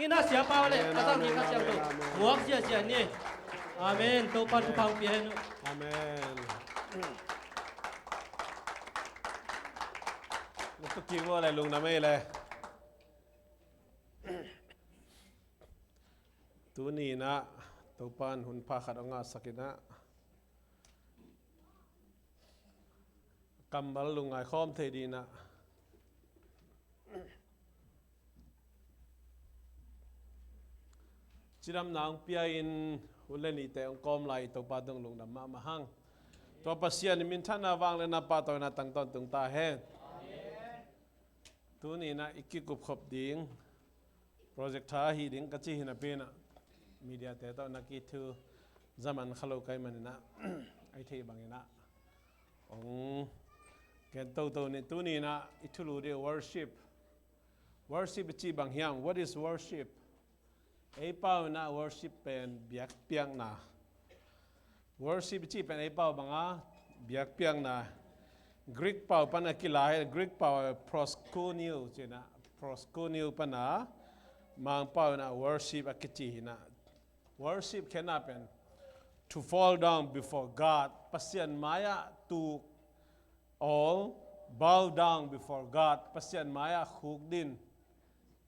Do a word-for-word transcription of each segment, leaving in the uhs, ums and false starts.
Ina siapa le, amen, a sang ni, amen, kha siapa, amen, amen, muak ziahziah ni. Amen. Topa thupha pia hen. Amen. Lungdam ei le. Tuni in ah Topa in hun pha khat hong ngahsak in ah, kammal lungngai khawm thei dingin ah cidamna hong pia-in hun le nite hong kawm lai Topa tungah lungdam mahmah hang. Tua Pasian in minthanna, vangliatna, pahtawina tang tawntung ta hen. Tuni in ah i kikupkhop ding project tha ahi ding ka cih hi napi-in ah, media-te tawh na kithu zaman kha lo ka hih manin ah, a i theih bangin ah hong gen toto ni. Tuni in ah i thulu ding worship. Worship i cih bang hiam? What is worship? Ei pau in ah worship pen biakpiakna. Worship i cih pen ei pau bang a, biakpiakna. Greek pau pan a kila hi, Greek pau proskuneo ci-in ah, proskuneo pan a Mangpau in ah worship a kici hi-in ah. Worship khenna pen to fall down before God, Pasian mai-ah tuk, or bow down before God, Pasian mai-ah khukdin.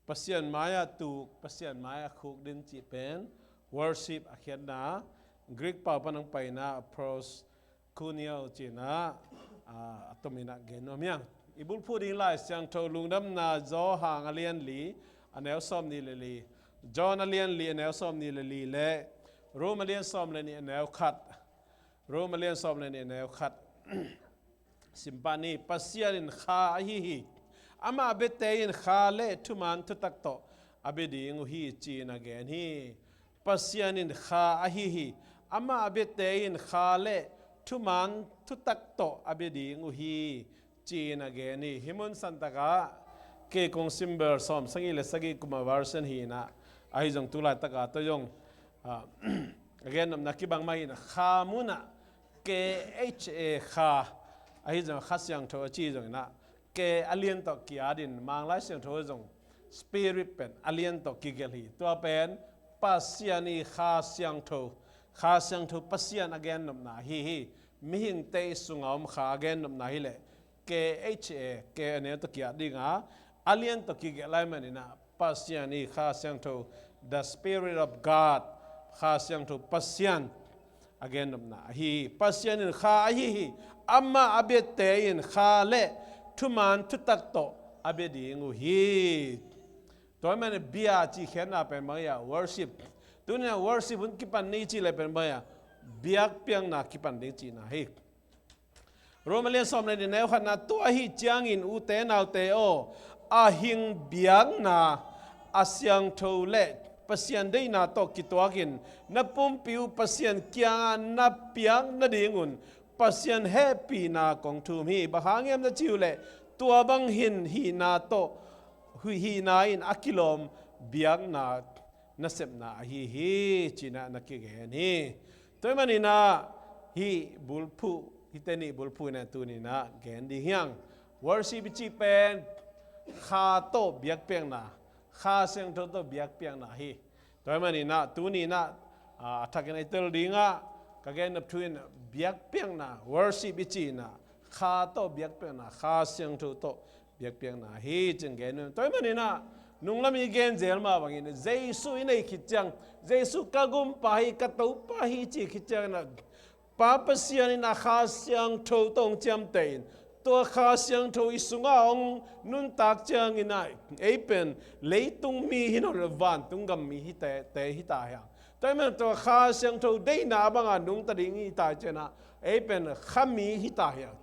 Pasian mai-ah tuk, Pasian mai-ah khukdin cih pen worship a khiatna, Greek pau pan hong paina proskuneo ci-in ah, a, a tomin ah gen nuam hi hang. I bulphuh ding Lai Siangtho Lungdamna Johan a lian li, a neu sawmnih le li. John a lian li, a neu sawmnih le li le Rom a lian sawm le nih, a neu khat. Rom a lian sawm le nih, a neu khat. Sim pah ni. Pasian in Kha ahi hi. Amah biate in Kha le thuman thutak tawh a bia ding uh hi, ci-in a gen hi. Pasian in Kha ahi hi. Amah biate in Kha le thuman thutak tawh a bia ding uh hi, ci-in a gen hi. Hih mun santak ah kei kong sim bel sawmsagih le sagih kum a version hi-in ah, ahi zong tu laitak ah tawh zong, ah, a gennopna kibang mah hi-in ah, Kha mun ah K H A, Kha, ahi zong Kha Siangtho a ci zongin ah, K a lian tawh ki-at in, Mang Lai Siangtho zong Spirit pen a lian tawh kigelh hi. Tua pen Pasian i Kha Siangtho, Kha Siangtho Pasian a gennopna ahi hi. Mihingte i sungah om Kha a gennopna hi leh K H A, K a neu tawh ki-at ding a, a lian tawh kigelh lai manin ah, Pasian i Kha Siangtho, the Spirit of God, Kha Siangtho Pasian a gennopna ahi hi. Pasian in Kha ahi hi. Amah a biate in Kha le thuman thutak tawh a bia ding uh hi. Tua ahih manin bia cih khiatna pen bang hiam? Worship. Tuni-in ah worship hun kipan ni cih leh pen bang hiam? Biakpiakna kipan ding cihna hi. Rom a lian sawm le nih, neu khatna, tua ahih ciangin ute naute aw, a hing biakna a siangtho le Pasian deihna tawh kituakin na pumpi uh Pasian kiangah na piak nadingun Pasian hehpihna kong thum hi. Bang hang hiam na cih uh leh, tua bang hing hihna tawh, hihna in a kilawm biakna nasepna ahi hi, ci-in ah na kigen hi. Tua ahih manin ah hih bulphuh, hihte nih bulphuh in ah tuni-in ah gen ding hi hang. Worship i cih pen Kha tawh biakpiakna, Kha Siangtho tawh biakpiakna hi. Tua ahih manin ah tuni-in ah, a, a thakin a i tel ding ah ka gennop thu in biakpiakna, worship i cihna, Kha tawh biakpiakna, Kha Siangtho tawh biakpiakna hi, ci-in gen nuam. Tua ahih manin ah nunglam i gen zel mah bangin Jesu i neih khit ciang, Jesu ka Gumpa hi, ka Topa hi cih khit ciangin ah, Pa Pasian in a Kha Siangtho tawh hong ciamteh in, tua Kha Siangtho i sungah hong nuntak ciangin ah, ei pen leitung mi hi nawn lo, vantung gam mi hite, te hi ta hi hang. Tua ahih manin tua Kha Siangtho deihna banga nungta ding i hih ciangin ah, ei pen khami hi ta hi hang.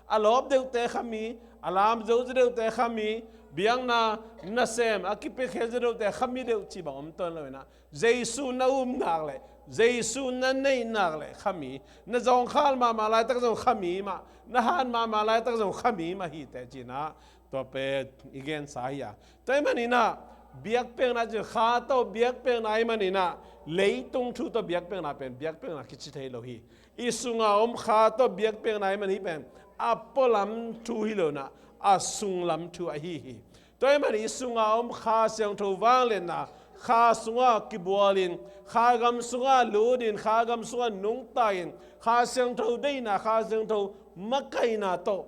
A lawp deuhte khami, a lam zo zaw deuhte khami, biakna nasem a kipiakhia zaw deuhte khami deuh cih bang om tuan lo-in ah, Jesu na um nak leh, Jesu na neih nak leh khami, na zawngkhal mahmah laitak zong khami mah, na hat mahmah laitak zong khami mah hi teh, ci-in ah tua pen i gensa hi a. Tua ahih manin ah biakpiakna cih Kha tawh biakpiakna ahih manin ah, leitung thu tawh biakpiakna pen biakpiakna kici thei lo hi. I sungah om Kha tawh biakpiakna ahih manin hih pen a pualam thu hi lo-in ah, a sunglam thu ahi hi. Tua ahih manin i sungah om Kha Siangtho vangliatna, Kha sungah kibualin, Kha gam sungah lutin, Kha gam sungah nungta-in, Kha Siangtho deihna, Kha Siangtho makaihna tawh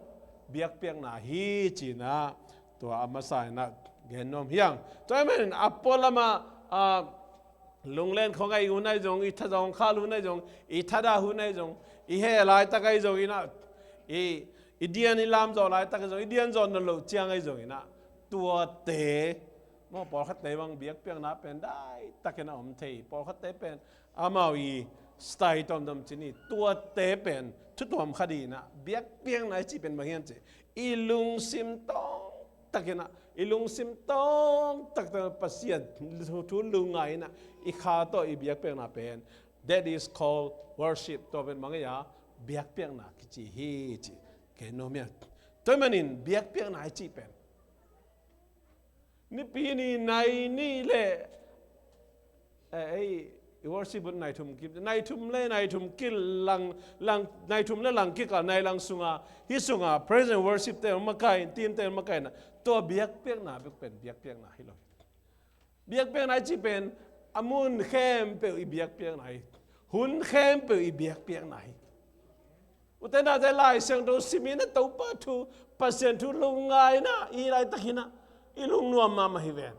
biakpiakna hi ci-in ah, tua a masa in ah gen nuam hi hang. Tua ahih manin a pualam ah, ah, lunglen khawng a i hun ahi zong, i tha zong khal hun ahi zong, i thadah hun ahi zong, i heh laitak ahi zongin ah, i, i dian i lam zawh laitak ahi zong, i dian zawh nawn loh ciang ahi zongin ah, tuate, maw, pawlkhatte bang biakpiakna pen daitakin a om thei hi. Pawlkhatte pen amau i style tuamtuam ci ni, tuate pen thu tuam khat hi-in ah, biakpiakna i cih pen bang hiam cih leh, i lungsim tawng takin ah, i lungsim tawng taktak Pasian thu lungngai in ah, i Kha tawh i biakpiakna pen, that is called worship. Tua pen bang hiam, biakpiakna kici hi ci. Kei nuam hiam? Tua ahih manin biakpiakna i cih pen, Nipi ni nai nih le, eh, ei, i worship hun nai thum kik, nai thum le nai thum kik lang, lang, nai thum le lang kik a, nai lang sunga, hih sunga praise and worship te hong makai, team te hong makai na, tua biakpiakna bek pen biakpiakna hi lo. Biakpiakna i cih pen a mun khempeuh i biakpiakna hi. Hun khempeuh i biakpiakna hi. Ute naute, Lai Siangtho simin ah, Topa thu, Pasian thu lungngai in ah, i hih laitakin ah i lungnuam mahmah hi ven.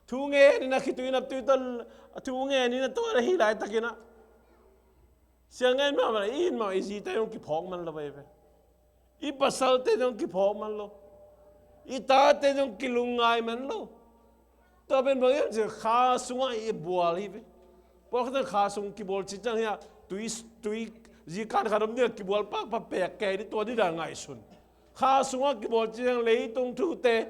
Thu ngenin ah, khitui naptui tawh thu ngenin ah, tua i hih laitakin ah, siang ngen mahmah, i inn mah i zite zong kiphawk man lo hi ve. I pasalte zong kiphawk man lo. I tate zong kilungngai man lo. Tua pen bang hiam cih leh Kha sungah i bual hi ve. Pawlkhat in Kha sung kibual ci ciang hi a, tui, tui zikan khat om ding a kibual pakpak pek kei ding, tua ding dan ngaihsun. Kha sungah kibual ci ciang leitung thute,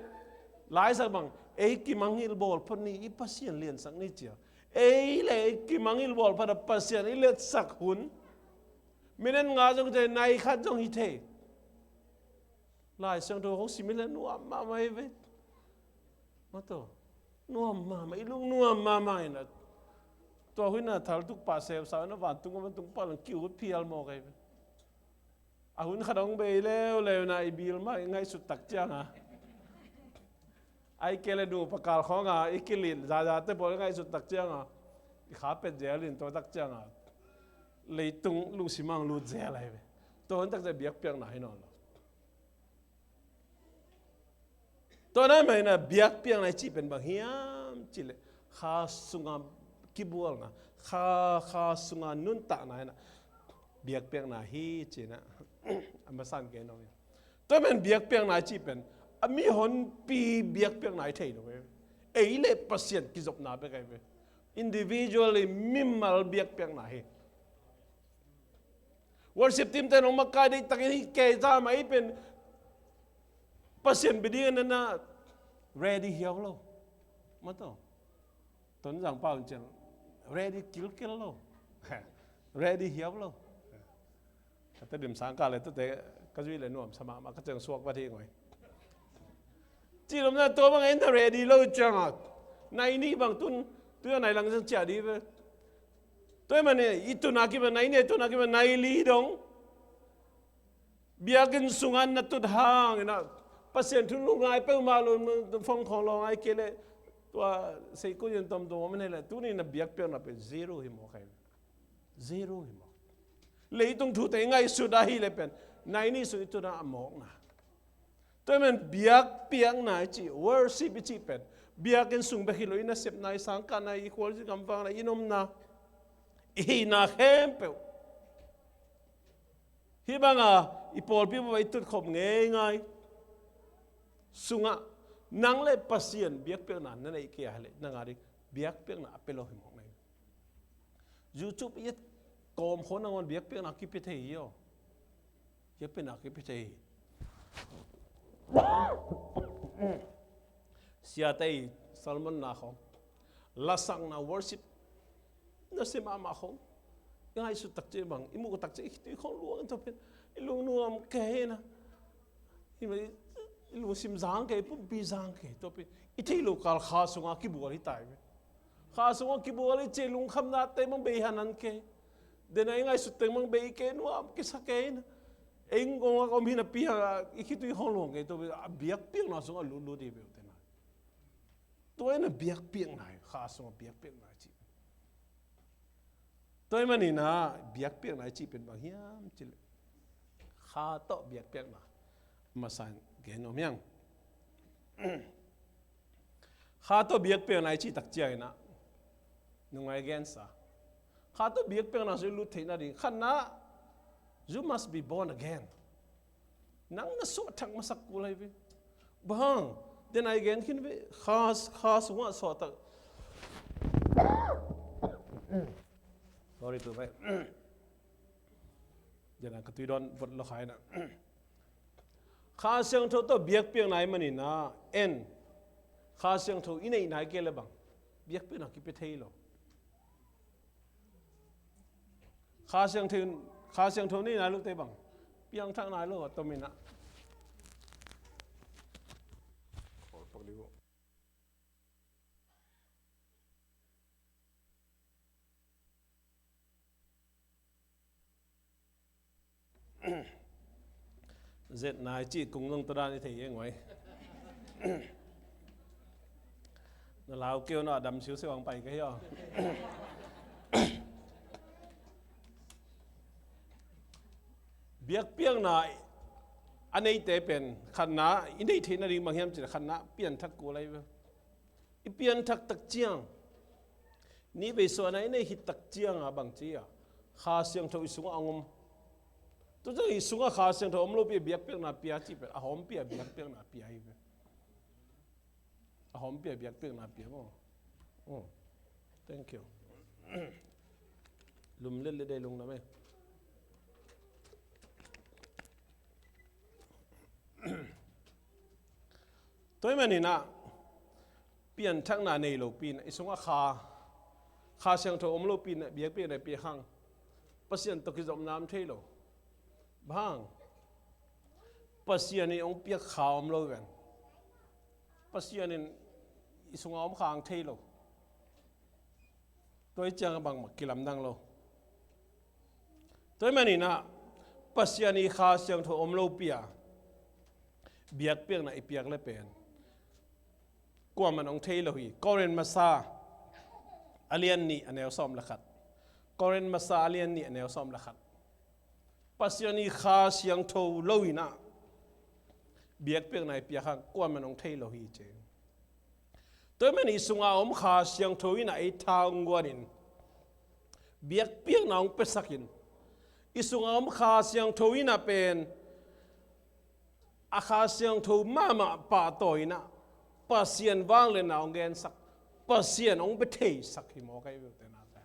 laitak bang, ei kimangngilh bawl phot ni, i Pasian liansak ni ci a. Ei le ei kimangngilh bawl phot a Pasian i liansak hun, minute nga zong hi thei, nai khat zong hi thei. Lai Siangtho hong sim hi leh nuam mahmah hi ve. Maw, tua nuam mahmah, i lung nuam mahmah in ah, tua hun ah thaltuk pah seusa in ah, vantung, vantung pah lang ki-ut phial mawk hi ve. A hun khat hong bei leuleu in ah, i bil mah i ngaihsut tak ciang a, ahih kei leh nupa kal khawng a i kilit zazate pawl i ngaihsut tak ciang a, i kha pet zel in, tua tak ciang a leitung lungsim ah hong lut zel hi ve. Tua hun tak ciang biakpiakna hi nawn lo. Tua ahih manin ah biakpiakna i cih pen bang hiam cih leh, Kha sunga kibualna, Kha, Kha sunga nuntakna in ah biakpiakna hi ci-in ah, a masa in gen nuam hi. Tua ahih manin biakpiakna i cih pen a mihonpi biakpiakna hi thei lo hi. Ei le Pasian kizopna bek hi ve. Individually, mimal biakpiakna hi. Worship team te in hong makai deihtakin hi kei, zah mah i pen Pasian bia ding in ah ready hiau lo. Maw, tua Tonzang pau in ciang, ready kilkel lo. Ready hiau lo. Ka Tedim sang kah leh tuate ka zuih leh nuamsa mahmah, ka ciang suak vat hi ngei. Cih lom in ah, tua bang ei na ready lo ciang a, nai nih bang tun, tun a nai lang ciang ciah ding ve. Tua ahih manin i tun a kipan, nai nih a i tun a kipan, nai li dong biakinn sungah na tut hangin ah, Pasian thu lungngai peuhmah lo, phone khawng lawng ahih kei leh, tua seikun in tomtom om in ah, hi leh tuni na biakpiakna pen zero hi mawk hi. Zero hi mawk. Leitung thute i ngaihsut ahih leh pen nai nih sung i tun a mawkna. Tua ahih manin biakpiakna i cih, worship i cih pen biakinn sung bek hi lo, i nasepna, i sangkahna, i khualzin, i gamvakna, i omna, i hihna khempeuh, hih banga i pawlpi bang i tutkhop ngeingai sungah nang le Pasian biakpiakna na neih kei a hi leh, nang a ding biakpiakna a pia lo hi mawk na hi. YouTube i et kawm khawng nangawn biakpiakna kipia thei hi aw. Biakpiakna kipia thei hi. Siate i sermon na khawng, lasakna, worship, nasia mahmah khawng i ngaihsut tak ciang bang, i muh tak ciang i khitui khawng luang in, tua pen i lungnuam kei hi na. Hi mah, i lungsim zang kei, i pumpi zang kei, tua pen i theih loh kal Kha sungah kibual hi ta hi ve. Kha sungah kibual i cih lungkhamnate mang bei hanan kei. Dena i ngaihsut teng mang bei kei, nuam kisa kei na. Ei ngong a om hi napi hang a, i khitui khawng luang kei, tua pen a biakpiakna sungah lutlut hi ve ute na. Tua in a biakpiakna hi, kha sungah biakpiakna hi cih. Tua ahih manin a biakpiakna i cih pen bang hiam cih leh, kha tawh biakpiakna. Masa in gen nuam hiang. Kha tawh biakpiakna i cih tak ciangin a, nungai gensa, kha tawh biakpiakna sung i lut theihna ding, khatna, you must be born again. Nang na suahthak masak kul lai ve. Bang hang, den a i gen khin ve, kha, kha sungah suahthak. Sorry, tu ve. Den a ka tui dawn vot lo khai na. Kha Siangtho tawh biakpiakna ahih manin a, en. Kha Siangtho i neih nai kei leh bang, biakpiakna kipia thei lo. Kha Siangtho, Kha Siangtho nei nai lote bang, piangthak nai lo a tom in a. Zet nai cih kung zong tua dan i thei hi ngei. Na lau kei un a, dam siusiu ang pai ka hi aw. Biakpiakna a neite pen, khatna, i neih theihna ding bang hiam cih leh khatna, pianthak kul lai ve. I pianthak tak ciang, nihvei suahna i neih khit tak ciang a bang ci a, Kha Siangtho i sungah hong om. Tua ciang i sungah Kha Siangtho om lopi a biakpiakna pia cih pen, a hawmpi a biakpiakna pia hi ve. A hawmpi a biakpiakna pia maw. Oh, thank you. Lum lel le dei lungdam e. Tua ahih manin a, pianthakna nei lopi in a, i sungah Kha, Kha Siangtho om lopi in a, biakpiakna pia hang, Pasian tawh kizopna om thei lo. Bang hang, Pasian in hong piak Kha om lo ven. Pasian in i sungah om Kha hong thei lo. Tua ahih ciangin bangmah kilamdang lo. Tua ahih manin a, Pasian i Kha Siangtho om lopi a biakpiakna i piak le pen, kuaman hong thei lo hi. Korin Masa a lian nih a neu sawm le khat. Korin Masa a lian nih a neu sawm le khat. Pasian i Kha Siangtho lo in a biakpiakna i piak hang kuaman hong thei lo hi ci. Tua ahih manin i sungah om Kha Siangtho in a ei tha hong guan in, biakpiakna hong piasak in, i sungah om Kha Siangtho in a pen, a Kha Siangtho mahmah pahtawi in a, Pasian vangliatna hong gensak, Pasian hong bia theisak hi maw, ka hi ve ute naute.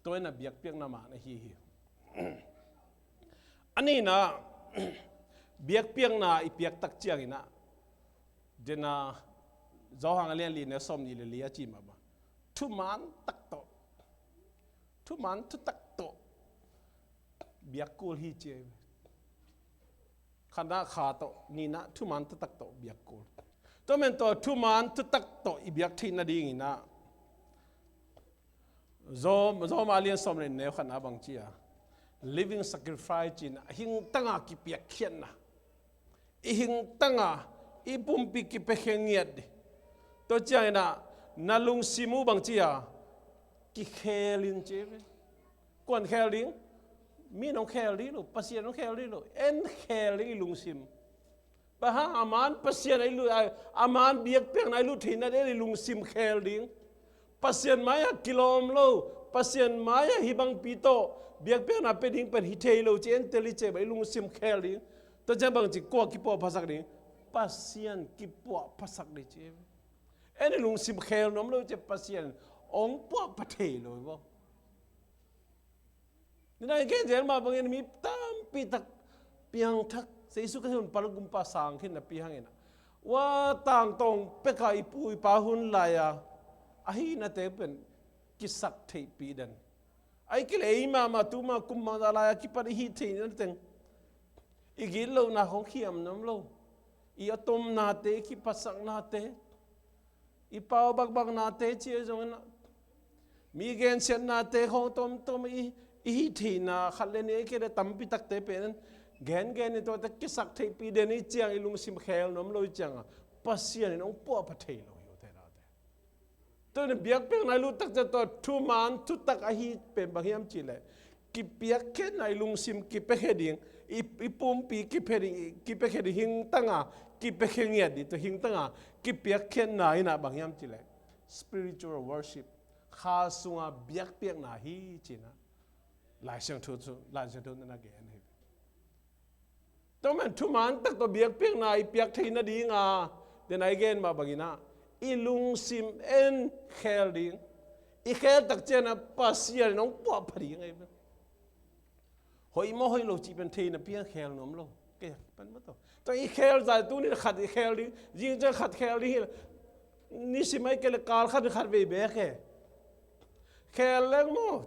Tua in a biakpiakna mah na hi hi. A nihna, biakpiakna i piak tak ciangin a, den a, Johan a lian li a neu sawmnih le li a ci mahmah, thuman tak tawh, thuman thutak tawh biak kul hi ci hi. Khatna Kha tawh, nihna thuman thutak tawh biak kul. Tua ahih manin tua thuman thutak tawh i biak theihna dingin a, Rom, Roma a lian sawm le nih a neu khatna bang ci a, living sacrifice ci in a, a hingtang a kipiakkhiatna. I hingtang a, i pumpi kipiakhia ngiat ding. Tua ciangin a, na lungsim uh bang ci a, kikhel in ci ve. Kuan khel ding? Mi in hong khel ding lo, Pasian hong khel ding lo. En khel ding i lungsim. Bang hang, a man Pasian a i lut, a, a man biakpiakna a i lut theihna ding i lungsim khel ding. Pasian mai-ah kilawm lo, Pasian mai-ah hih bangpi tawh biakpiakna pia ding pen hi thei lo ci en tel i ci a, i lungsim khel ding. Tua ciang bang ci, kua kipuahphasak ding? Pasian kipuahphasak ding ci. En i lungsim khel nuam lo ci a, Pasian hong puahpha thei lo hi maw. Nidang i gen zel mah bangin mi tampi tak piangthak, Jesu Khrih hun pan gumpa sang khin napi hangin a, ua tangtawng pek a i pu i pa hun lai-a a hihnate pen kisak theihpih den. Ahih kei leh ei mahmah tu mah kum bangzah lai-a kipan i hih theihna teng, i gitlohna khong khiam nuam lo, i a tomnate, i kiphatsaknate, i pau bakbaknate ci a zongin a, mi gensiatnate khong tomtom i, i hih theihna khat le nih, ahih kei leh tampi takte pen gengen in tuate kisak theihpih den i ciang, i lungsim khel nuam lo i ciang a, Pasian in hong puahpha thei lo hi ute. Tua in biakpiakna i lut tak ciang tua thuman thutak ahi pen bang hiam cih leh, kipiakkhiatna i lungsim kipiakhia ding, i, i pumpi kipiakhia ding, kipiakhia ding hingtanga, kipiakhia ngiat ding tua hingtanga, kipiakkhiatna in ah bang hiam cih leh, spiritual worship, kha sunga biakpiakna hi ci-in ah Lai Siangtho cu, Lai Siangtho in ah gen hi. Tua man thuman tak tawh biakpiakna i piak thei nadinga, den a i gen mah bangin ah, i lungsim en khel ding. I khel tak ciang ah Pasian in hong puahpha ding ahi ve. Hoih maw hoih lo cih pen thei napi a khel nuam lo. Kei pan maw tua. Tua i khel zah tuni khat i khel ding, zing ciang khat khel ding hi. Nisim a i kei le kal khat khat vei beek hi. Khel leng maw.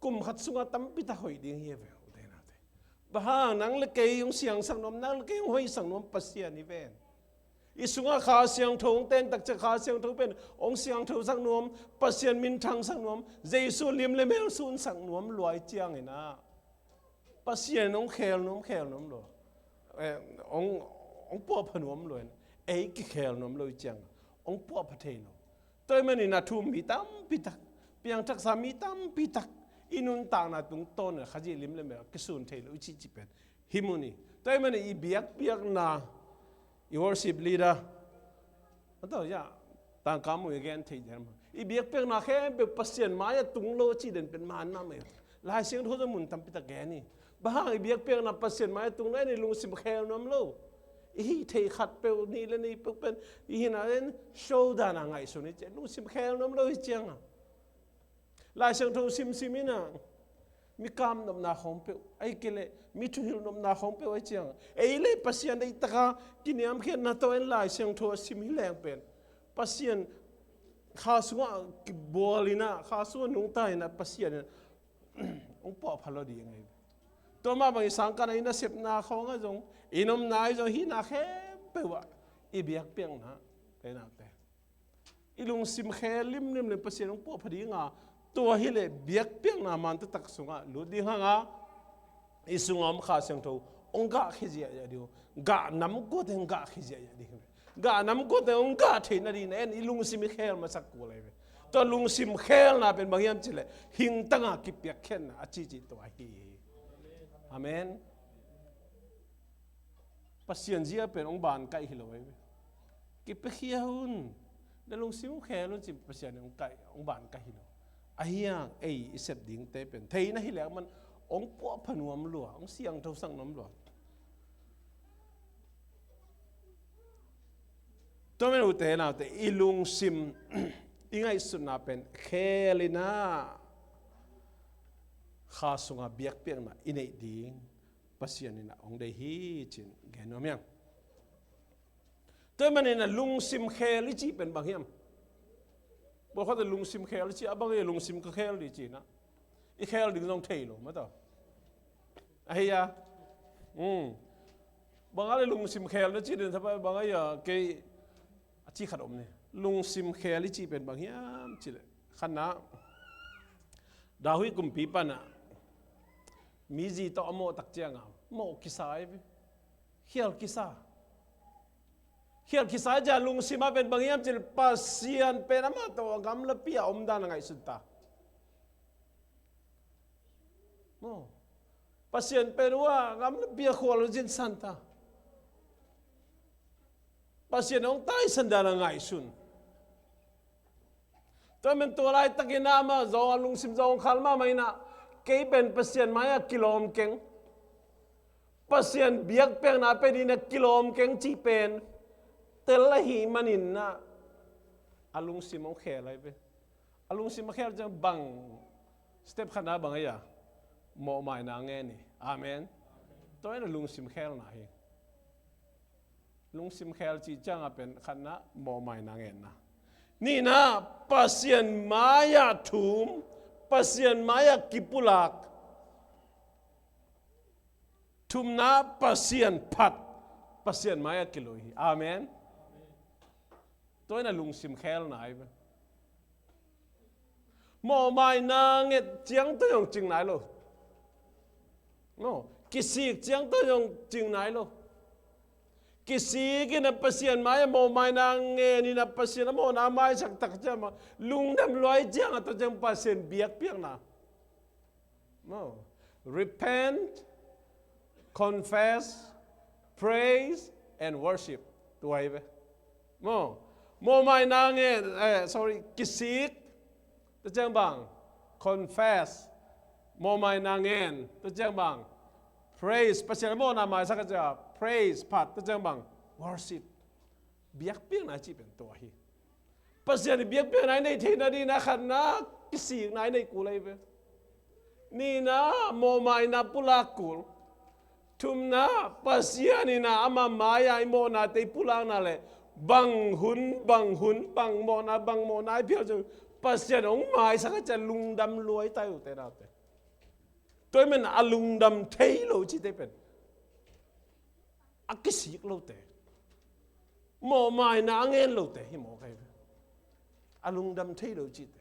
Kum khat sungah tampi tak hoih ding hi ve. Ute naute. Bang hang nang le kei hong siangsak nuam, nang le kei hong hoihsak nuam Pasian hi ven. I sungah Kha Siangtho hong ten tak ciang Kha Siangtho pen hong siangthosak nuam, Pasian minthangsak nuam, Jesu lim le mel sunsak nuam lua i ciangin ah, Pasian hong khel nuam, khel nuam lo. Eh, hong, hong puahpha nuam lo in, ei kikhel nuam lo i ciang, hong puahpha thei lo. Tua ahih manin ah thu-um mi tampi tak, piangthaksa mi tampi tak, i nuntakna tungtawn in ah Khazih lim le mel kisun thei lo i cihcih pen hi mun hi. Tua ahih manin i biakpiakna, i worship leader, a tawh ya, tangka mu i gen thei den maw. I biakpiakna khempeuh Pasian mai-ah tung lo cih den pen man mahmah hi. Lai Siangtho zong mun tampi tak gen hi. Bang hang i biakpiakna Pasian mai-ah tung lo, en i lungsim khel nuam lo. I hih theih khat peuh, nih le nih peuh pen, i hihna en showdown a ngaihsun hi ciang, lungsim khel nuam lo hi ciang a. Lai Siangtho simsim in ah, mi kam nopna khawng peuh, ahih kei leh, mi thuhilh nopna khawng peuh ahi ciang, ei le Pasian deihtak a kiniamkhiatna tawh en Lai Siangtho a sim hi leng pen, Pasian kha sungah kibual in ah, kha sungah nungta in ah, Pasian in ah, hong puahpha lo ding ahi. Tua mah bangin sangkah a i nasepna khawng ah zong, i nopna ah zong, hihna khempeuh ah, i biakpiakna, te nak te. I lungsim khel limlim le Pasian hong puahpha ding a, tua hi leh biakpiakna man taktak sungah lut ding hang a, i sungah om Kha Siangtho hong gah khia ziahziah ding uh. Gah nam guatte hong gah khia ziahziah ding uh. Gah nam guatte hong gah theih nading in en i lungsim i khel masak kul ahi ve. Tua lungsim khelna pen bang hiam cih leh hingtang a kipiakkhiatna a cihcih tua ahi hi. Amen. Pasian zia pen hong bankaih hi lo ahi ve. Kipiakhia un, na lungsim hong khel un ci Pasian hong kaih, hong bankaih hi lo. Ahi hang ei i sep dingte pen thei na hi leh man hong puahpha nuam lua, hong siangthosak nuam lua. Tua man ute naute, i lungsim, i ngaihsutna pen khel in ah, Kha sungah biakpiakna i neih ding Pasian in ah hong deih hi ci-in gen nuam hi hang. Tua ahih manin ah lungsim khel i cih pen bang hiam? Pawlkhatte lungsim khel i cih, a bang e lungsim ka khel ding ci-in ah, i khel ding zong thei lo mah tawh. Ahi a. Hmm. Bang a le lungsim khel na cih den thapai bang a ia kei a cih khat om ni. Lungsim khel i cih pen bang hiam cih leh, khatna, David kumpi pan ah mi zi tawh a mawh tak ciang a mawh kisa ahi ve. Khial kisa. Khial kisa ahi ciang lungsim a pen bang hiam cih leh Pasian pen amah tawh a gamlapi a omdan a ngaihsun ta. Maw. Pasian pen uh a gamlapi a khual hong zinsan ta. Pasian hong taisan dan a ngaihsun. Tua man tua laitakin ah amah zawng a lungsim zawngkhal mahmah in ah, kei pen Pasian mai-ah kilawm keng, Pasian biakpiakna pe dingin ah kilawm keng cih pen tel ahih manin ah, a lungsim hong khel ahi ve. A lungsim a khel ciang bang, step khatna bang ahi a, mawhmaina ngen hi. Amen. Tua in a lungsim khelna hi. Lungsim khel cih ciang a pen khatna mawhmaina ngenna. Nihna, Pasian mai-ah thum, Pasian mai-ah kipulak. Thumna, Pasian phat, Pasian mai-ah kilui hi. Amen. Tua in a lungsim khelna hi ve. Mawhmaina nget ciang tawh zong cing nai lo. No, kisik ciang tawh zong cing nai lo. Kisik in a Pasian mai-ah mawhmaina ngen in a Pasian a mawhna maisak tak ciang mah lungdam lua i ciang a, tua ciang Pasian biakpiakna. Maw. Repent, confess, praise and worship. Tua hi ve. Maw. Mawhmaina ngen, eh, sorry, kisik. Tua ciang bang, confess. Mawhmaina ngen. Tua ciang bang, praise. Pasian a mawhna maisak a ciang, praise, phat. Tua ciang bang, worship. Biakpiakna cih pen tua hi. Pasian i biakpiakna i neih theihna dingin a khatna kisikna i neih kul ahi ve. Nihna mawhmaina pulak kul. Thumna Pasian in a ama mai-ah i mawhnate i pulakna le bang hun, bang hun, bang mawhna, bang mawhna i phial ciang Pasian hong maisak a ciang lungdam lua i tai uh te naute. Tua ahih manin a lungdam thei lo cihte pen a kisik lote, mawhmaina a ngen lote hi mawk ahi ve. A lungdam thei lo cihte.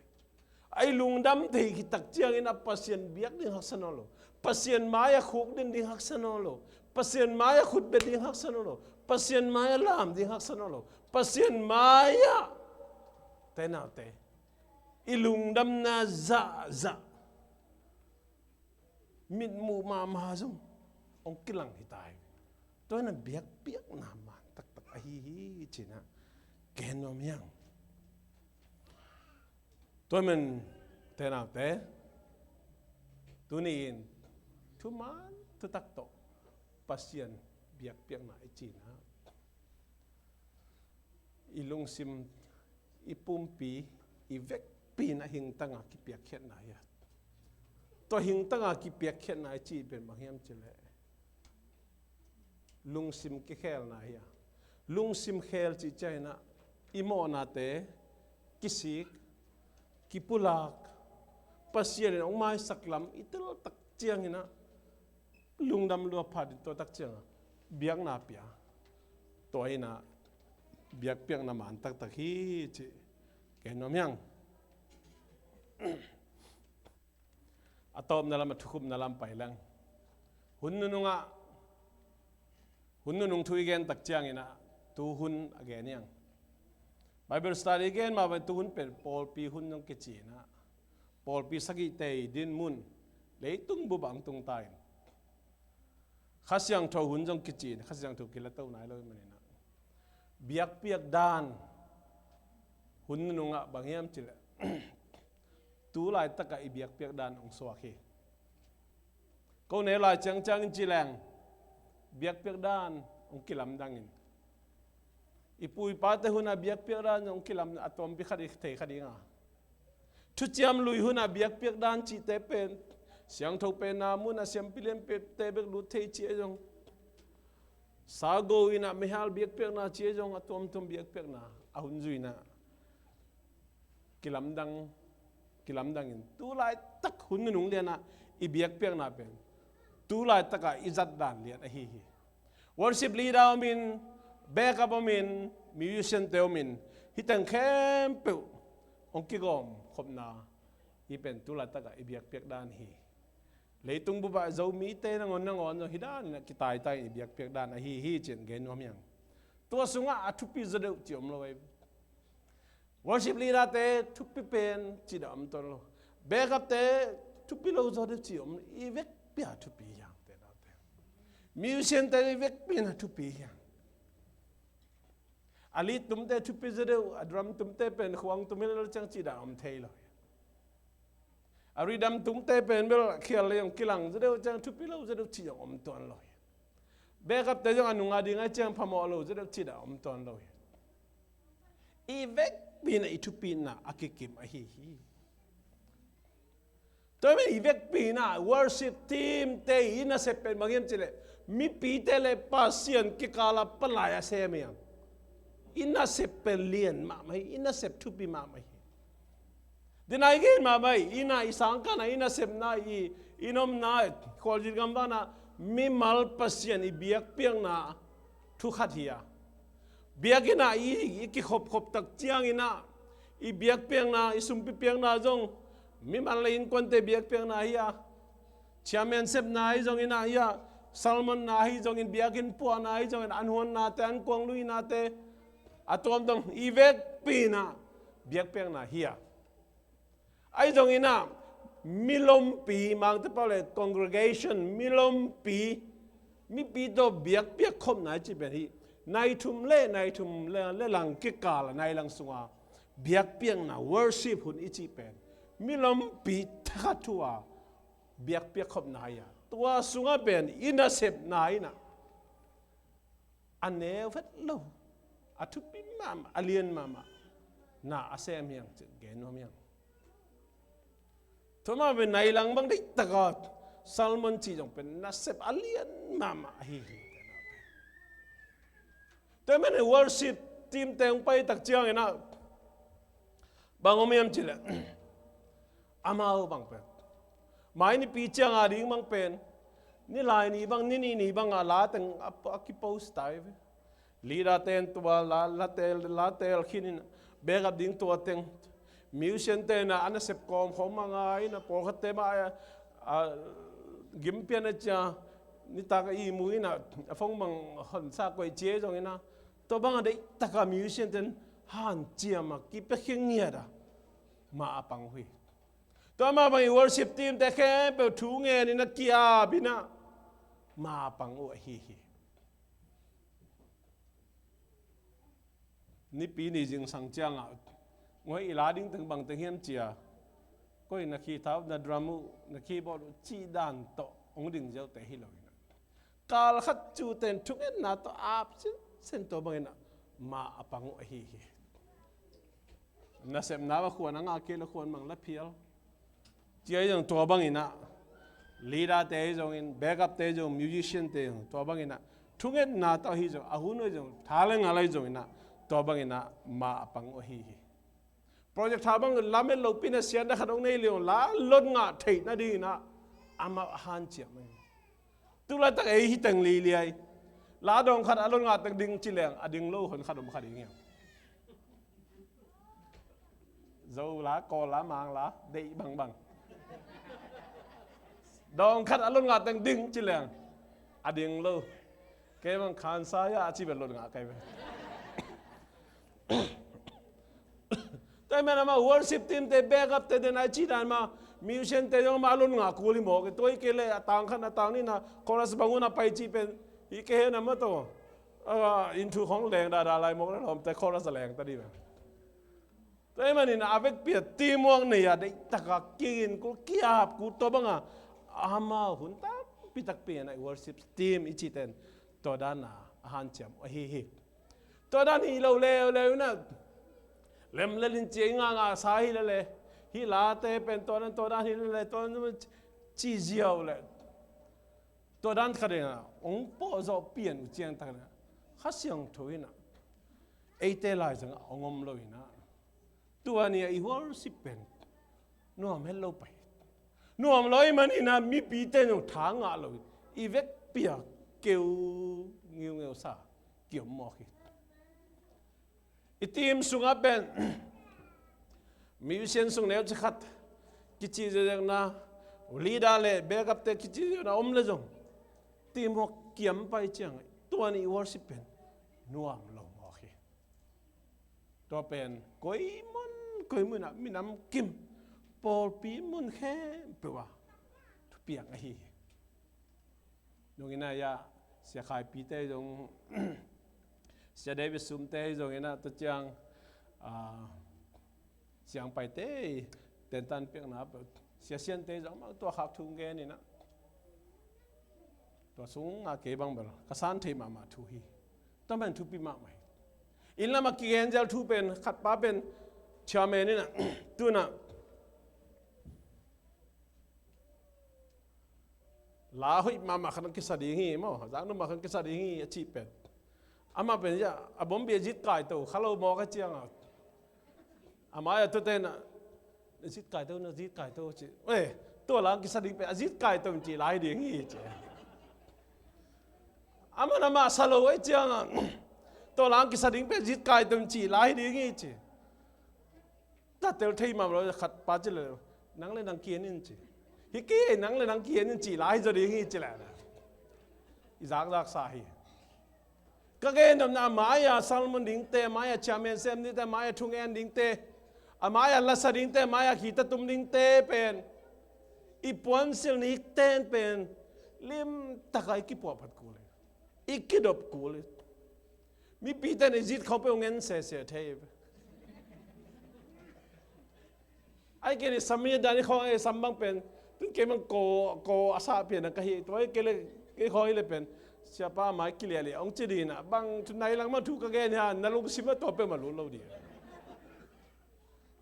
A i lungdam thei khit tak ciangin a Pasian biak ding haksa nawn lo. Pasian mai-ah khukdin ding haksa nawn lo. Pasian mai-ah khutbet ding haksa nawn lo. Pasian mai-ah lam ding haksa nawn lo. Pasian mai-ah te naute, i lungdamna zahzah mitmuh mahmah zong hong kilang hi ta hi. Tua hi a biakpiakna man taktak ahi hi ci-in a gen nuam hi hang. Tua ahih manin te naute, tuni-in thuman thutak tawh Pasian biakpiakna i cih na, i lungsim, i pumpi, i vekpi in a hingtanga kipiakkhiatna hi a. Tua hingtanga kipiakkhiatna i cih pen bang hiam cih leh lungsim kikhelna hi a. Lungsim khel cih ciangin a i mawhnate kisik, kipulak, Pasian in hong maisak lam i tel tak ciangin a lungdam lua phat in tua tak ciang a biakna pia. Tua hi a biakpiakna man taktak hi cih gen nuam hi hang. A tawpna lam, a thukhupna lam pai leng. Hun nunung ah, hun nunung thu i gen tak ciangin a tuhun a gen hi hang. Bible study i gen mah bang tuhun pen pawlpi hun zong kici in a, pawlpi sagihte i dinmun leitung bup ah hong tung ta in, Kha Siangtho hun zong kici in, Kha Siangtho kila to nai lo ahih manin a, biakpiak dan hun nunung ah bang hiam cih leh tu laitak ah i biakpiak dan hong suak hi. Ko ne lai ciangciang in ci leng biakpiak dan hong kilamdang in, i pu i pate hun a biakpiak dan hong kilam, a tuampi khat i thei kha ding a. Thuciam Lui hun a biakpiak dan cihte pen siangtho penna mun a siampi lianpite bek lut thei ci a zong, sago in a meihal biakpiakna ci a zong, a tuamtuam biakpiakna a hun zui in a kilamdang, kilamdang in tu laitak hun nunung lian ah i biakpiakna pen tu laitak ah i zat dan lian ahi hi. Worship leader om in, backup om in, musician te om in, hih teng khempeuh hong kigawm khopna hi pen tu laitak ah i biakpiak dan hi. Leitung bup ah Zomite nangawn nangawn zong hih dan in a kitaitai in i biakpiak dan ahi hi ci-in gen nuam hi hang. Tua sungah a thupi zaw deuh ci om lo ei. Worship leader te thupi pen ci dah om tuan lo. Backup te thupi lo zaw deuh ci om, i vekpi a thupi hi hang te naute. Musician te i vekpi in a thupi hi hang. A lead tumte thupi zaw deuh, a drum tumte pen khuang tum hi lo ciang ci dah om thei lo hi. A rhythm tumte pen bel khial le zong kilang zaw deuh ciang thupi lo zaw deuh ci zong om tuan lo hi. Backup te zong a nung a ding a ciang phamawh lo zaw deuh ci dah om tuan lo hi. I vekpi in a i thupina a kikim ahi hi. Tua ahih manin i vekpi in a worship team te i nasep pen bang hiam cih leh mipite le Pasian kikal a palai a sem hi hang. I nasep pen lian mahmah hi, i nasep thupi mahmah hi. Dena i gen mahmah hi, i na i sangkahna, i nasepna, i, i nomna, khualzin gamvakna, mimal Pasian i biakpiakna thu khat hi a. Biakinn ah i, i kikhopkhop tak ciangin a, i biakpiakna, i sumpi piakna zong mimal le innkuante biakpiakna hi a. Chairman sepna ahi zongin a hi a, Sermon na hi zongin, biakinn puahna hi zongin, an huannate, an kuang luinate, a tuamtuam i vekpi in ah biakpiakna hi a. Ahi zongin ah, milompi, Mangte pau le congregation, milompi, mipi tawh biakpiak khopna i cih pen hi. Nai thum le, nai thum le, le lang kikal a, nai lang sunga biakpiakna, worship hun i cih pen milompi thakhat thu a biakpiak khopna hi a. Tua sungah pen i nasepna in ah a neu vet lo, a thupi mahmah, a lian mahmah na a sem hi hang cih gen nuam hi hang. Tua mah pen nai lang bang deihtak a, sermon cih zong pen nasep a lian mahmah ahi hi. Tua manin worship team te hong pai tak ciangin ah, bang om hiam cih leh, amau bang pen mai nipi ciang a ding bang pen, nilai ni bang, ni nih ni bang a la teng a, a kipost tai ve. Leader ten tua la, la tel, la tel khin in, backup ding tua teng. Musician ten ah a nasep kawm khawm a ngai in ah, pawlkhatte mah a, a gimpian a cia, nitak a ihmu in ah, a phone bang honsa koih cia zongin ah, tua bang a deihtak a musician ten hanciam a, kipia khe ngiat a, mah a pang uh hi. Tua mah bangin worship team te khempeuh thu ngen in ah, ki-ap in ah, mah a pang uh ahi hi. Nipi ni zingsang ciangah, ngoi i la ding teng bang teng hiam cia, koi na keyboard uh, na drum uh, na keyboard uh cih dan tawh hong ding ziau te hi lo in ah, kal khat cu ten thungetna tawh ap sinsen, tua bangin ah mah a pang uh ahi hi. Nasepna va khuan a ngah kei le khuan mang la phial. Cia hi zong tua bangin ah, leader te hi zongin, backup te hi zong, musician te hi zong, tua bangin ah thungetna tawh hi zong, a hun uh hi zong, tha le ngal ahi zongin ah, tua bangin ah mah a pang uh ahi hi. Project tha bang lamet lopi in ah, siatna khat hong nei liang, la lot ngah theih nadingin ah amau a hanciam ahi. Tu laitak ei hi teng liliai. La dawng khat a lot ngah teng ding ci leng, a ding lo hon khat om kha ding hiam? Zo la, Kawl la, Mang la, deih bangbang. Dawng khat a lot ngah teng ding ci leng, a ding lo. Kei bang khansa ya a ci bel lot ngah kei bel. Tua hi man amah worship team te, backup te, den ai ci dan mah, musician te zong mah a lot ngah kul hi mawk e. Tua hi kei leh a tang khat, a tang nihna chorus bang un a pai cih pen hi kei hen a mah tawh. Ah, in thu khong leng dahdah lai mawk le lawmte chorus a leng ta dih mah. Tua hi manin a vekpi a teamwork nei a, deihtak a kigin kul, ki-ap kul, tua bang a amau hun tampi takpi in ah worship team i cih ten tua dan a hanciam uh ahi hi. Tua dan hi lo leuleu in ah, lemlel in ci a i ngahngah sa hi lele, hih late pen tua dan, tua dan hi lele, tua dan ci ziau le, tua dan khat in ah hong pawh zawh pian uh ciang tak in ah, Kha Siangtho in ah eite lai zang ah hong om lo in ah, tua ni a i worship pen nuam het lo pai. Nuam lo ahih manin ah mipite zong tha ngah lo in, i vekpi a keu ngiungeu sa kiom mawk hi. I team sungah pen musician sung neuci khat kici zezekna, leader le backup te kici zezekna om le zong, teamwork kiam pai ciang tua ni i worship pen nuam lo mawk hi. Tua pen koi mun koi mun ah minam kim, pawlpi mun khempeuh ah thupiang ahi hi. Nungin ah, Sia Khai Pi te zong, Sia David Sum te zong in ah, tua ciang, ah, Siang Pai te tentan piakna, Sia Sian te zong mah tua khak thu gen in ah, tua sung a kei bang bel ka san thei mahmah thu hi. Tua man thupi mahmah hi. Inn lam a kigen zel thu pen, khat pa pen chairman in ah, tu in ah, la hoih mahmah khat hong kisa ding hi maw, zaknop mahmah khat hong kisa ding hi a cih pen, amah pen, ya, a bombi a zit kaito kha lo mawk a ciang a, amah a tuate in ah, na zit kaito, na zit kaito ci. Eh, tua la hong kisa ding pen a zit kaito in cih lai ding hi ci. Amah in amah sa lo a ciang a, tua la hong kisa ding pen zit kaito in cih lai ding hi ci. Tatel thei mahmah lo, khat pa ci le, nang le nang ki-en in ci. Hi kei, nang le nang ki-en in cih lai zaw ding hi ci le. Zakzak sa hi. Ka gen nopna, a mai-a sermon dingte, a mai-a chairman sem dingte, a mai-a thungen dingte, a mai-a lasa dingte, a mai-a khita tum dingte pen, i puansilh nikten pen limtaka i kipuahphat kul hi. I kidop kul hi. Mipite in i zit khawng peuh ngen sese thei. Ai kei ni sam hi dan i khawng, ei sam bang pen, tun kei bang ko, ko a sah pian a ka hi. Tua ai kei le, kei khawng hi le pen, siapa mai kiliah liah hong ci ding a, bang thu nai lang bang thu ka gen hi a, na lungsim a tua peuh mah lut lo ding.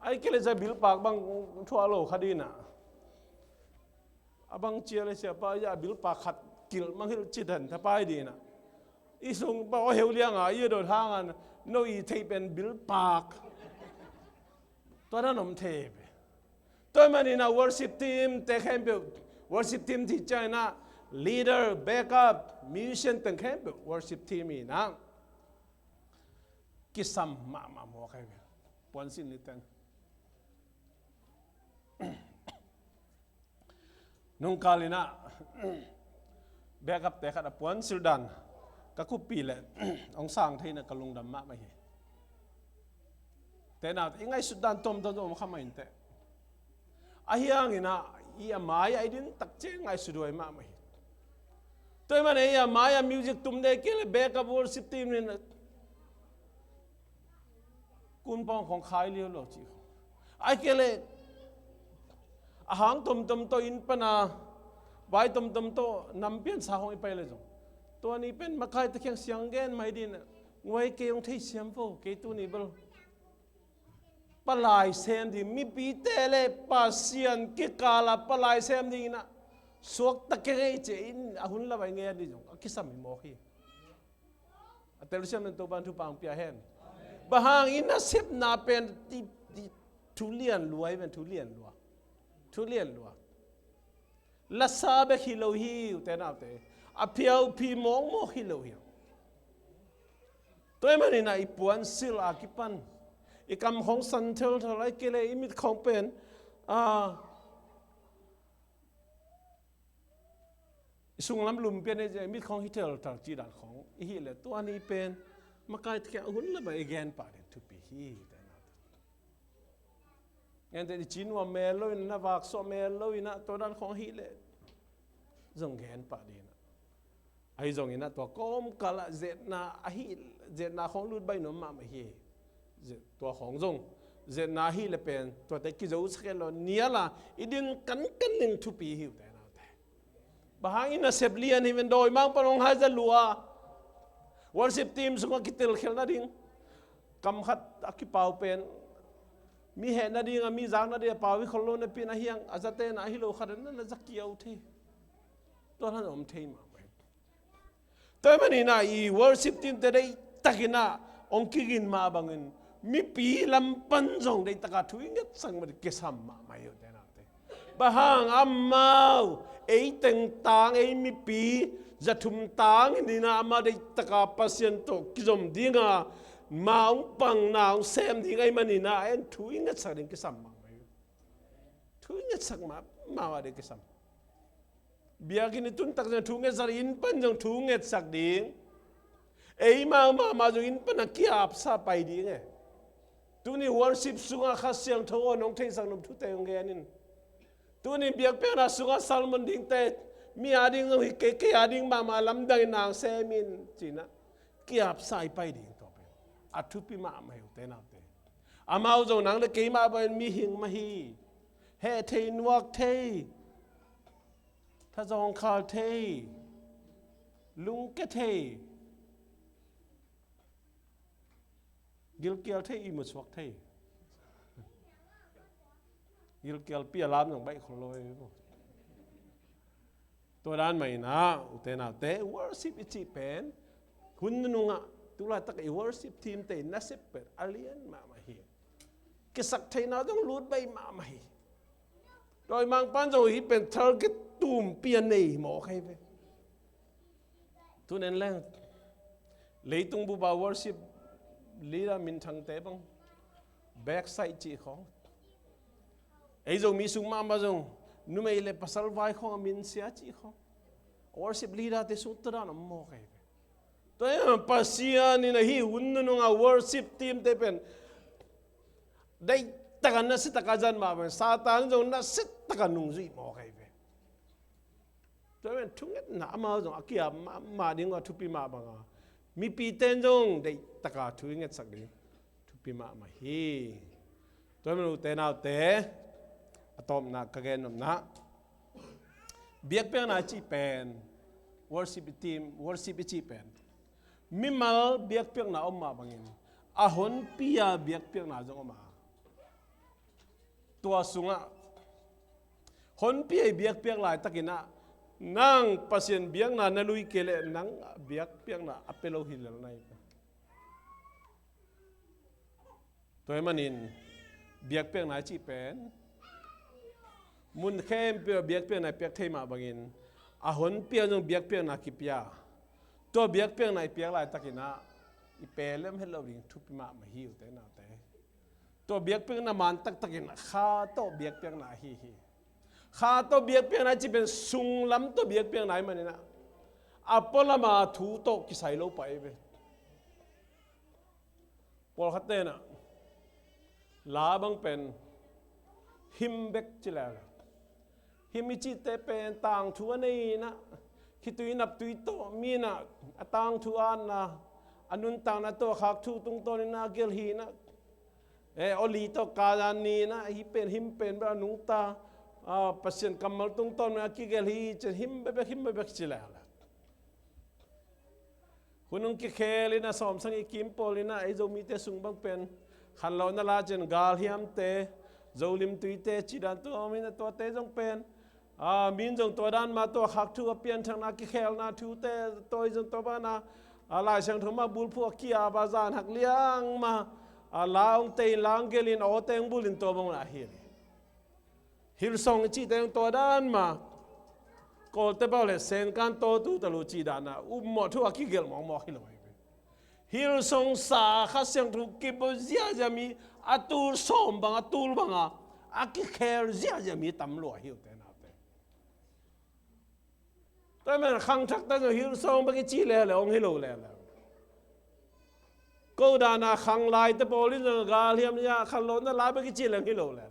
Ai kei le zia bilpak bang thuah lo kha ding a. A bang cia le siapa, a bilpak khat kilh mang hilh ci dan thapai ding a. I sung pa aw heu liang a, i dot hang a, no i theih pen bilpak. Tua na nom thei pe. Tua manin a worship team te khempeuh, worship team ti ciangin a leader, backup, musician teng khempeuh worship team in a kisam mahmah mawk hi ve. Puansilh ni teng. Nungkal in a, backup te khat a puansilh dan ka kuppih le hong sang thei in a ka lungdam mahmah hi. Te na, i ngaihsut dan tuamtuam om kha mah inteh. Ahi hangin a, i a mai-a i din tak ciang ngaihsut huai mahmah hi. Tua ahih manin a, i a mai-a music tum ding kei le backup worship team in a, kun pawng khawng khai liau lo cih khawng. Ai kei le, a hang tomtom tawh inn pan a, vai tomtom tawh nam piansa khawng i pai le zong, tua ni pen makai te kiang siang gen mai ding a, nguai kei hong theisiam vo, kei tuni bel palai sem ding, mipite le Pasian kikal a palai sem ding in a, suakta kei ngei ci-in a hun la vai ngen ding zong a kisam hi mawk hi. A telsiam in Topa'n thupha hong pia hen. Bang hang, i nasepna pen ti, ti, thu lian lua hi ven, thu lian lua. Thu lian lua. Lasa bek hi lo hi, ute naute. A phiauphi mawkmawk hi lo hi. Tua ahih manin a i puansilh a kipan, i kam khawng san thelthel, ai kei le i mit khawng pen, a, i sunglam lum pian i mit khawng hi thelthel cih dan khawng i hih le, tua ni pen makai te kiang a hun la vai i gen pah ding thupi hi, ute naute. Ngen te i ci nuam mel lo in a, na vak suah mel lo in a, tua dan khawng hi le zong gen pah ding a. Ahi zongin a, tua kawmkal ah zetna ahi, zetna khawng lut baih nuam mahmah hi. Zet, tua khawng zong zetna ahi le pen tuate kizosak hen lo, nial a i din kankan ding thupi hi, ute naute. Bang hang, i nasep lian hi ven, dawimangpa hong haizat lua. Worship team sungah kitel khelh nading, kam khat a kipau pen, mi heh nading a, mi zak nading a pau hi khol lo napi in, ahi hang a zate na ahi lo khat na, na za kiau thei. Tua hlan om thei mahmah hi. Tua ahih manin a i worship team te deihtakin a hong kigin mah bangin mipi lam pan zong deihtaka thu i ngetsak mah ding kisam mahmah hi, ute naute. Bang hang, amau ei teng tang, ei mipi za thum tang in a, amau deihtaka Pasian tawh kizom ding a, ma hong pang, na hong sem ding ahih manin a, en thu i ngetsak ding kisam mahmah hi. Thu i ngetsak mahmah ding kisam. Biakinn i tun tak zong thu ngetsak ding, inn pan zong thu ngetsak ding. Eimau mahmah zong inn pan a kiapsa pai ding e. Tuni worship sungah Kha Siangtho aw, nong theisak nop thute hong gen in. Tuni biakpiakna sungah sermon dingte, mi a ding zong hi kei, kei a ding mahmah lamdang in nang sem in, ci-in a kiapsa i pai ding, tua pen a thupi mahmah hi, ute naute. Amau zong nang le kei mah bangin mihing mah hi. Heh thei, nuak thei, thazawng khal thei, lungke thei, gilkial thei, ihmu suak thei. Gilkial pi a lam zong baih khol lo hi. Tua dan mah in a, ute naute, worship i cih pen hun nunung ah, tu laitak i worship team te i nasep pen a lian mahmah hi. Kisaktheihna zong lut baih mahmah hi. Dawimangpa'n zong hih pen target tumpi a nei mawk hi ve. Tun en leng, leitung bup a worship leader minthangte bang, backside cih khawng, ei Zomi sung mahmah zong numei le pasal vai khawng a minsia cih khawng, Worship leader te sung tua dan om mawk ahi ve. Tua hi Pasian in ahi hun nunung a worship team te pen deihtak a nasia tak a zan mah bang Satan zong nasia tak a nungzui mawk ahi ve. Tua hi thungetna amau zong a kiam mahmah ding a thupi mah bang a mipite zong deihtak a thu i ngetsak ding thupi mahmah hi. Tua hi ute naute, a tawpna ka gen nopna, biakpiakna i cih pen, worship team, worship i cih pen mimal biakpiakna om mah bangin a honpi a biakpiakna zong om a, tua sungah honpi a i biakpiak laitakin ah nang Pasian biakna na lui kei leh nang biakpiakna a pia lo hi lel na hi. Tua ahih manin biakpiakna i cih pen mun khempeuh ah biakpiakna i piak thei mah bangin a honpi a zong biakpiakna kipia, tua biakpiakna i piak laitakin ah i pia lem het lo ding thupi mahmah hi ute naute. Tua biakpiakna man taktakin Kha tawh biakpiakna ahi hi. Kha tawh biakpiakna i cih pen sunglam tawh biakpiakna ahih manin ah a pualam a thu tawh kisai lo pah hi ve. Pawlkhat ten ah la bang pen hymn bek ci lel. Hymn i cihte pen tangthu a nei in ah, khitui naptui tawh mi in ah a tangthu atna, a nuntakna tawh khak thu tungtawn in ah a gelh hi in ah, e, awli tawh kazan ni in ah hih pen hymn pen bek a nungta, a, Pasian kammal tungtawn in a kigelh hi ci-in hymn bekbek, hymn bekbek ci lel. Hun hong kikhel in a sawmsang i kim pawl in a ei Zomite sung bang pen khanlawhna la ciang galhiamte, Zolimtuite cih dan tua om in a tuate zong pen, a, min zong tua dan mah tua khak thu a pianthakna kikhelna thute tua i zong tua bang a, a, Lai Siangtho mah bulphuh a ki-ap a zan hak liang mah, a, la hong tei in la hong gelh in awte hong bul in tua bang a hi. Hillsong i cihte hong tua dan mah, Kawlte pau le Senkan tawtu ta lo cih dan a upmawh thu a kigelh mawkmawk hi lo hi. Hillsong sa Kha Siangtho kibua ziahziah mi a tul sawm bang a tul bang a, a kikhel ziahziah mi tam lua hi ute naute. Tua hi man khangthakte zong Hillsong bek i cih lele hong hi lo lele. Ko dan a khanglaite pawl in zong galhiam ni a khanlawhna la bek i cih leng hi lo lele.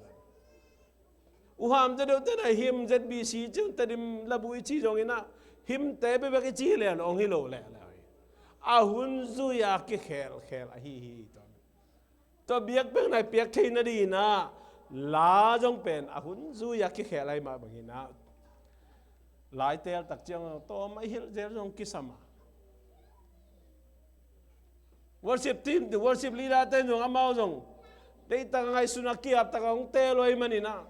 Uham Za deuhte na hymn Z B C ciang Tedim labu i cih zong in a hymnte bekbek i cih lele hong hi lo lele. A hun zui a kikhelkhel ahi hi tua. Tua biakpiakna i piak theihna dingin ah la zong pen a hun zui a kikhel ahih mah bangin ah la i teel tak ciang tawm a i hilh zel zong kisam a, worship team, worship leader te zong amau zong deihtak a ngaihsun a ki-ap tak a hong teel uh ahih manin ah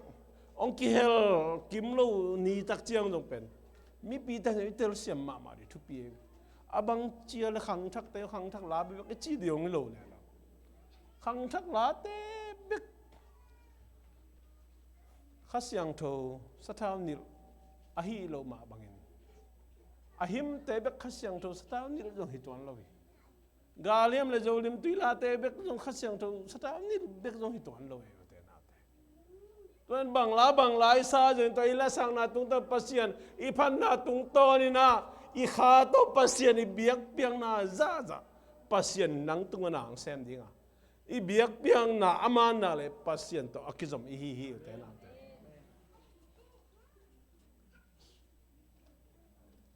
hong kihel kim lo ni tak ciang zong pen mipite zong i telsiam mahmah ding thupi hi. A bang cia le khangthakte khangthak la bekbek i cih ding hong hi lo lele. Khangthak late bek Kha Siangtho sathau nilh ahi loh mah bangin a hymnte bek Kha Siangtho sathau nilh zong hi tuan lo hi. Galhiam le Zolimtui late bek zong Kha Siangtho sathau nilh bek zong hi tuan lo hi ute naute. Tua in bang la bang la i sa zong tua i lasakna tungtawn Pasian i phatna tungtawn in ah i kha tawh Pasian i biakpiakna zahzah Pasian nang tungah na hong sem ding a, i biakpiakna a manna le Pasian tawh a kizom i hi hi ute naute.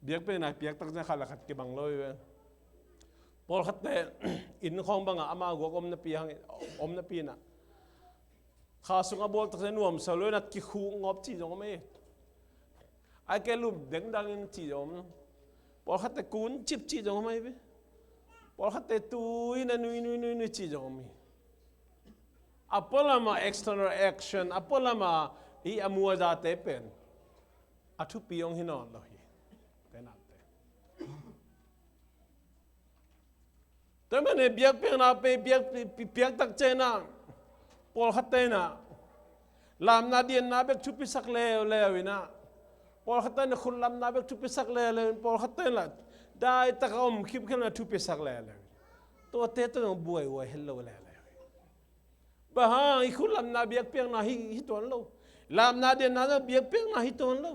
Biakpiakna i piak tak ciang khat le khat kibang lo hi ve. Pawlkhatte inn khawng bangah ama guak om napi hang, om napi in ah kha sung a bawl tak ciang nuamsa lo in ah kikhuh ngawp cih zong om hi. Ai ke lum dengdang in cih zong om. Pawlkhatte kun cip cih zong om hi ve. Pawlkhatte tu in ah nui nui nui nui cih zong om hi. A pualam a external action, a pualam a i a mu a zate pen a thupi hong hi nawn lo hi. Tenate. Tua hi man e biakpiakna pe piak, pi, piak tak ciang ah pawlkhatte in ah lamna dianna bek thupisak leuleu in ah, pawlkhatte in ah khut lamna bek thupisak leuleu in, pawlkhatte in ah daitak a om khimkhel in ah thupisak leuleu in, tuate tawh zong buaihuai het lo leuleu in. Bang hang i khut lamna biakpiakna hi, hi tuan lo. Lamna dianna zong biakpiakna hi tuan lo.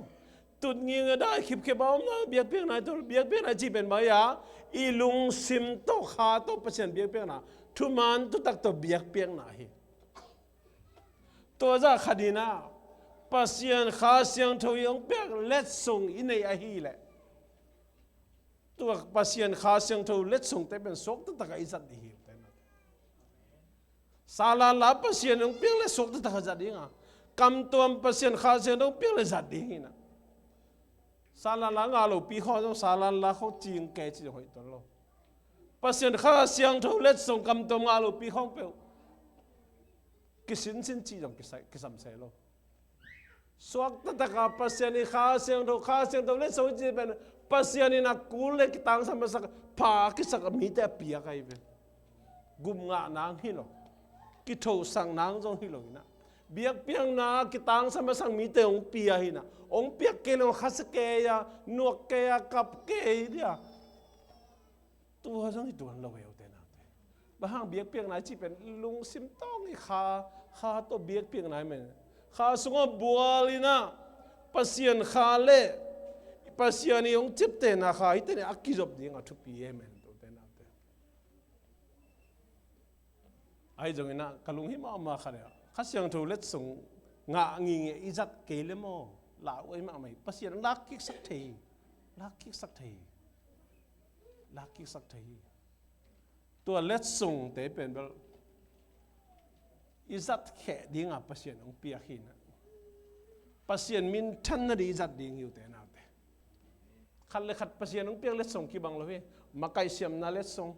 Tut nging a dai khipkhip a om na biakpiakna i tawh biakpiakna i cih pen mai a i lungsim tawh kha tawh Pasian biakpiakna thuman thutak tawh biakpiakna hi. Tua zah khat in ah Pasian Kha Siangtho i hong piak letsong i neih ahih leh tua Pasian Kha Siangtho letsongte pen suakta takah i zat ding hi. Salan la Pasian hong piak le suakta takah zat ding a, kamtuam Pasian Kha Siangtho hong piak le zat ding hi na. Salan la ngah lopi khawng zong salan la khawng cing kei ci zong hoih tuan lo. Pasian Kha Siangtho letsong kamtuam ngah lopi khawng peuh kisinsin cih zong kisai- kisam se lo. Suakta takah Pasian i Kha Siangtho, Kha Siangtho letsong i cih pen Pasian in a kul le kitangsam a sak, pha a kisak a mite a piak ahi ve. Gum ngah nang hi lo, kithosak nang zong hi lo hi na. Biakpiakna kitangsam a sak mite hong pia hi na. Hong piak kei lo, khasia kei a, nuak kei a, kap kei dia. Tua zong hi tuan lo hi, ute naute. Bang hang biakpiakna i cih pen lungsim tawng i kha, kha tawh biakpiakna i men. Kha sungah bual in ah Pasian Kha le Pasian i hong ciaptehna Kha hite ni a kizop ding a thupi hi men, ute naute. Ahi zongin ah ka lunghimawh mahmah khat ah Kha Siangtho letsong ngah ngingin i zat kei le maw? Lau ahi mahmah hi. Pasian lakkiksak thei hi. Lakkiksak thei hi. Lakkiksak thei hi. Tua letsongte pen bel i zat kheh dingah Pasian hong piak hi na. Pasian minthan nading i zat ding hi, ute naute. Khat le khat Pasian hong piak letsong kibang lo hi. Makaih siamna letsong,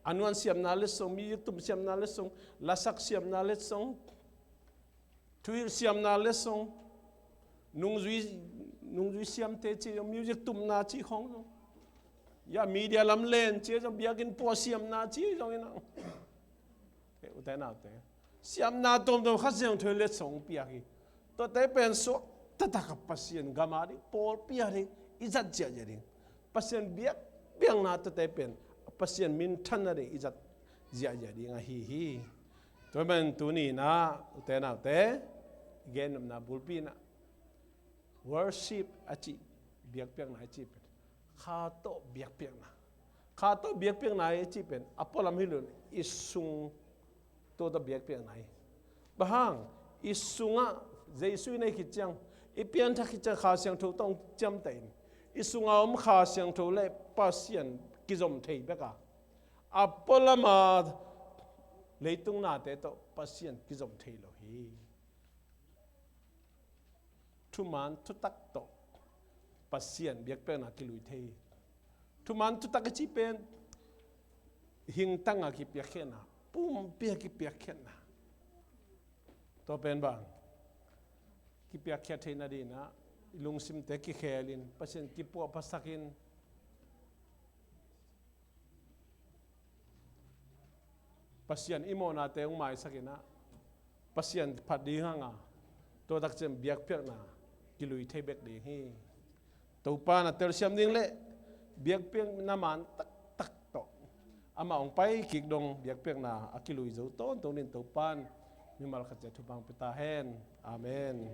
a nuan siamna letsong, music tum siamna letsong, lasak siamna letsong, thuhilh siamna letsong, nungzui, nungzui siamte ci zong, music tumna ci khawng zong, ya media lam len ci zong, biakinn pua siamna ci zong in ah, ute naute, siamna tuamtuam Kha Siangtho letsong piak hi. Tuate pen suakta takah Pasian gam a ding, pawlpi a ding i zat ziahziah ding. Pasian biakpiakna tuate pen Pasian minthan nading i zat ziahziah ding ahi hi. Tua pen tuni in ah, ute naute, i gennopna bulpi in ah worship a cih, biakpiakna i cih pen kha tawh biakpiakna. Kha tawh biakpiakna i cih pen a pualam hi lo in i sung tua tawh biakpiakna hi. Bang hang, i sungah Jesu i nei khit ciang, i pianthak khit ciang Kha Siangtho tawh hong ciamteh in, i sungah om Kha Siangtho le Pasian kizom thei bek a, a pualam a leitung nate tawh Pasian kizom thei lo hi. Thuman thutak tawh Pasian biakpiakna kilui thei hi. Thuman thutak i cih pen hingtang a kipiakkhiatna, pumpi a kipiakkhiatna. Tua pen bang, kipiakkhiat theih nading in ah i lungsimte kikhelin, Pasian kipuahphasakin, Pasian i mawhnate hong maisak in ah Pasian phat ding hang a, tua tak ciang biakpiakna kilui thei bek ding hi. Topa na telsiam ding le biakpiakna man taktak tawh amah hong pai kik dong biakpiakna a kilui zo tawntung dingin Topa in mimal khat ciat thupha hong pia ta hen. Amen.